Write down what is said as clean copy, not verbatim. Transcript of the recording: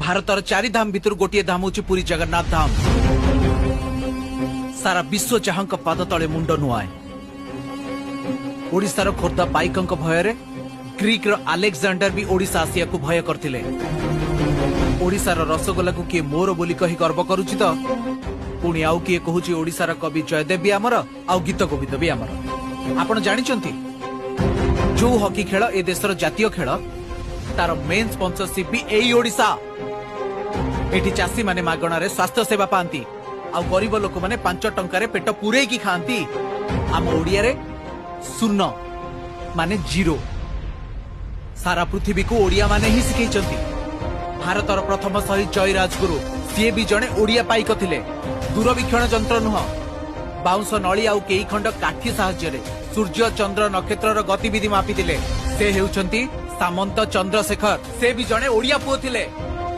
ଭାରତର ଚାରି ଧାମ ଭିତରୁ ଗୋଟିଏ ଧାମ ହେଉଛି ପୁରୀ ଜଗନ୍ନାଥ ଧାମ। ସାରା ବିଶ୍ୱ ଯାହାଙ୍କ ପାଦ ତଳେ ମୁଣ୍ଡ ନୁଆଏ। ଓଡ଼ିଶାର ଖୋର୍ଦ୍ଧା ପାଇକଙ୍କ ଭୟରେ ଗ୍ରୀକର ଆଲେକ୍ଜାଣ୍ଡର ବି ଓଡ଼ିଶା ଆସିବାକୁ ଭୟ କରିଥିଲେ। ଓଡ଼ିଶାର ରସଗୋଲାକୁ କିଏ ମୋର ବୋଲି କହି ଗର୍ବ କରୁଛି ତ ପୁଣି ଆଉ କିଏ କହୁଛି ଓଡ଼ିଶାର କବି ଜୟଦେବ ବି ଆମର ଆଉ ଗୀତ ଗୋବିନ୍ଦ ବି ଆମର। ଆପଣ ଜାଣିଛନ୍ତି, ଯୋଉ ହକି ଖେଳ ଏ ଦେଶର ଜାତୀୟ ଖେଳ, ତାର ମେନ୍ ସ୍ପନ୍ସରସିପ୍ ବି ଏଇ ଓଡ଼ିଶା। ଏଠି ଚାଷୀମାନେ ମାଗଣାରେ ସ୍ୱାସ୍ଥ୍ୟ ସେବା ପାଆନ୍ତି ଆଉ ଗରିବ ଲୋକମାନେ 5 ଟଙ୍କାରେ ପେଟ ପୂରେଇକି ଖାଆନ୍ତି। ଆମ ଓଡ଼ିଆରେ ଶୂନ ମାନେ ଜିରୋ। ସାରା ପୃଥିବୀକୁ ଓଡ଼ିଆ ମାନେ ହିଁ ଶିଖେଇଛନ୍ତି। ଭାରତର ପ୍ରଥମ ଶହୀଦ ଜୟ ରାଜଗୁରୁ, ସିଏ ବି ଜଣେ ଓଡ଼ିଆ ପାଇକ ଥିଲେ। ଦୂରବୀକ୍ଷଣ ଯନ୍ତ୍ର ନୁହଁ, ବାଉଁଶ ନଳି ଆଉ କେଇ ଖଣ୍ଡ କାଠି ସାହାଯ୍ୟରେ ସୂର୍ଯ୍ୟ, ଚନ୍ଦ୍ର, ନକ୍ଷତ୍ରର ଗତିବିଧି ମାପିଥିଲେ। ସେ ହେଉଛନ୍ତି ସାମନ୍ତ ଚନ୍ଦ୍ରଶେଖର। ସେ ବି ଜଣେ ଓଡ଼ିଆ ପୁଅ ଥିଲେ।